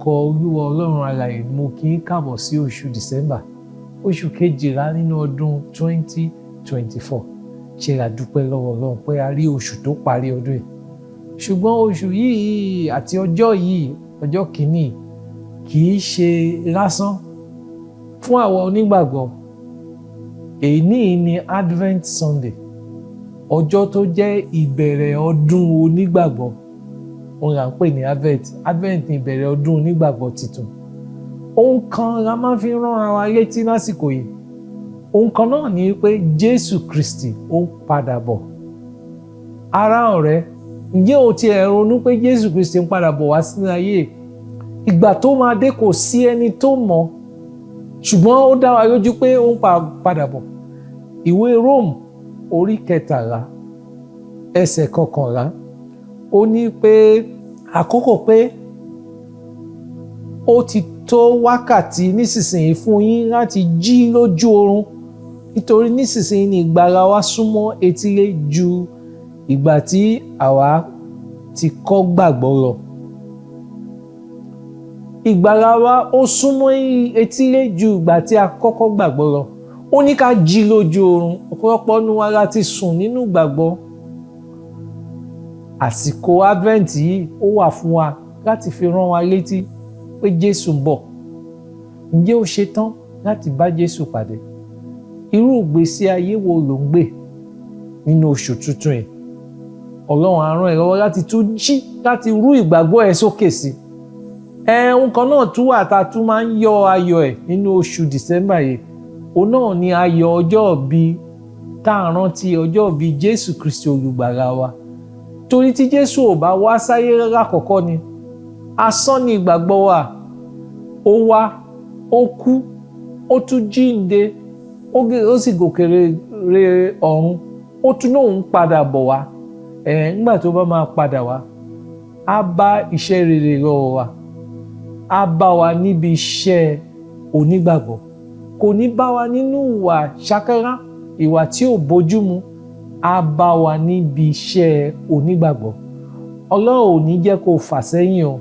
Orúkọ Olúwa Ọlọ́run alààyè ni mo kí yín káàbọ̀ sí oṣù December, oṣù 12 nínú ọdún 2024. Ṣe la dúpẹ́ lọ́wọ́ Ọlọ́run pé a rí oṣù tó parí ọdún yìí. Ṣùgbọ́n oṣù yìí àti ọjọ́ yìí, ọjọ́ kìíní, kì í ṣe lásán fún àwọn onígbàgbọ́. Èyí ni Advent Sunday, ọjọ́ tó jẹ́ ìbẹ̀rẹ̀ ọdún onígbàgbọ́. Òun là ń pè ní Advent. Advent ní ìbẹ̀rẹ̀ ọdún onígbàgbọ́ tuntun. Ohun kan la máa fi rán ara wa létí lásìkò yìí. Ohun kan náà ni pé Jésù Kristi, ó ń padà bọ̀. Ará, ọ̀rẹ́, ǹjẹ́ o tiẹ̀ ronú pé Jésù Kristi ń padà bọ̀ wá sínú ayé? Ìgbà tó máa dé, kò sí ẹni tó mọ̀, ṣùgbọ́n ó dá wa lójú pé ó ń padà bọ̀. Ìwé Rome orí 13, ẹsẹ̀ 11, ó ní pé àkókò pé, ó ti tó wákàtí nísinsìnyí fún yín láti jí lójú oorun, nítorí nísinsìnyí ni ìgbàlà wa súnmọ́ etílé ju ìgbà tí àwa ti kọ́ gbàgbọ́ lọ. Ìgbàlà wa, ó súnmọ́ etílé ju ìgbà tí a kọ́kọ́ gbàgbọ́ lọ. Ó ní ká jí lójú oorun. Ọ̀pọ̀lọpọ̀ nu wa láti sùn nínú ìgbàgbọ́. Àsìkò Advent yìí, ó wà fún wa láti fi rán wa létí pé Jésù ń bọ̀. Ǹjẹ́ o ṣetán láti bá Jésù pàdé? Irú ìgbésí ayé wo lò ń gbé nínú oṣù tuntun yìí? Ọlọ́run á ràn ẹ́ lọ́wọ́ láti tún jí, láti rú ìgbàgbọ́ ẹ sókè sí. Ẹ̀hún kan náà tún wà tá a tún máa ń yọ ayọ̀ ẹ̀ nínú oṣù December yìí. Òun náà ni ayọ̀ ọjọ́ ìbí tá a rántí ọjọ́ ìbí Jésù Kristi olùgbàlà wa. Torí tí Jésù ò bá wá sáyé lákọ̀ọ́kọ́ ni, asán ni ìgbàgbọ́ wa. Ó wá, ó kú, ó tún jíǹde, ó sì gòkè re ọ̀run. Ó tún náà ń padà bọ̀ wá. Ẹ̀ nígbà tó bá máa padà wá, á bá iṣẹ́ rere lọ́wọ́ wa, á bá wa níbi iṣẹ́ onígbàgbọ́. Kò ní bá wa nínú ìwà ṣákárá, ìwà tí ò bójúmu. Á bá wa níbi iṣẹ́ onígbàgbọ́. Ọlọ́run ò ní jẹ́ kó fà sẹ́yìn o.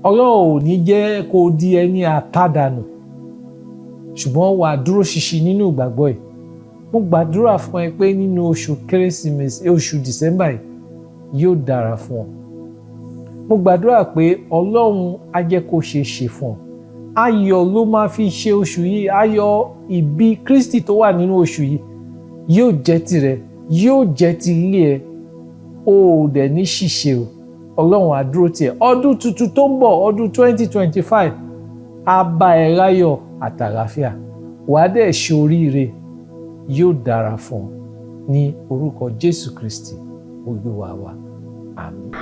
Ọlọ́run ò ní jẹ́ kó di ẹni àtàdànù, ṣùgbọ́n wà á dúró ṣinṣin nínú ìgbàgbọ́ ẹ̀. Mo gbàdúrà fún ẹ pé nínú oṣù Kérésìmesì, oṣù December yìí, yóò dára fún ọ. Mo gbàdúrà pé Ọlọ́run á jẹ́ kó ṣe é ṣe fún ọ. Ayọ̀ ló máa fi ṣe oṣù yìí. Ayọ̀ ìbí Kristi tó wà nínú oṣù yìí yóò jẹ́ tirẹ̀, yóò jẹ́ ti ilé ẹ. O ò dẹ̀ ní ṣìṣe o. Ọlọ́run á dúró tì ẹ́. Ọdún tuntun tó ń bọ̀, ọdún 2025, á bá ẹ láyọ̀ àtàlàáfíà. Wàá dẹ̀ ṣe oríire. Yóò dára fún ọ ní orúkọ Jésù Kristi Olúwa wa. Àmín.